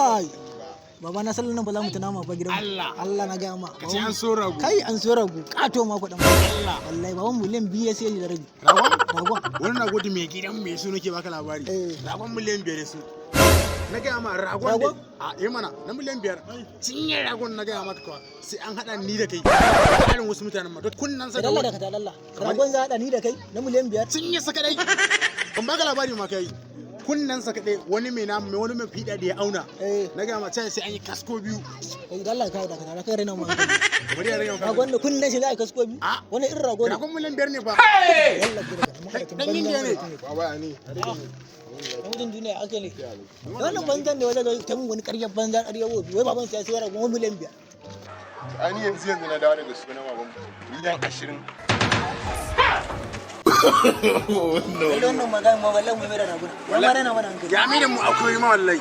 Kai, baba na, sallan nan ba za mu tuna ma ba gidan. Allah. Allah na gaya ma. Ka ce an so rago. Kai, an so rago kato ma kuɗin. Allah. Wallahi baban 2 miliyan ya siya da rabi. Ragon? Ragon. Wani rago da mai gidan mai su nake baka labari. Eh. Ragon 5 miliyan ya so. Na gaya ma ragon. Ragon? Da a eh mana na 5 miliyan. Cinye ragon na gaya maka kuwa sai an haɗa ni da kai. Ƙarin wasu mutanen ma duk kunnan sa da Allah wani. da ka ta Allah. Ragon za a haɗa ni da kai na 5 miliyan? Cinye sa kadai. Ban baka labari ma kai. Kunnan sa kadai wani mai namu mai wani mai fiɗa da ya auna. Eh. Na gaya ma cewa sai an yi kasko biyu. Kai, da Allah kai da ka ta kai raina mu hankali. Kamar ya rage. Ragon da kunnen shi za a yi kasko biyu? A. Wani irin rago ne? Ragon 5 miliyan ne fa. Yalla ki daga ma'aikacin Dan Indiya ne. Baba ya ne. Mutum duniya ake ne. Wannan banzan da wajen ta mun wani ƙaryar banza, ƙaryar wofi, wai baban sai ya siyo ragon 5 miliyan. Ai ni yanzu yanzu na dawo daga sunan baban 20 miliyan. Lalle wannan magana ma wallahi mu mai da raguna. Ya ma raina mana hankali. Ya mai da mu akwai ma wallahi.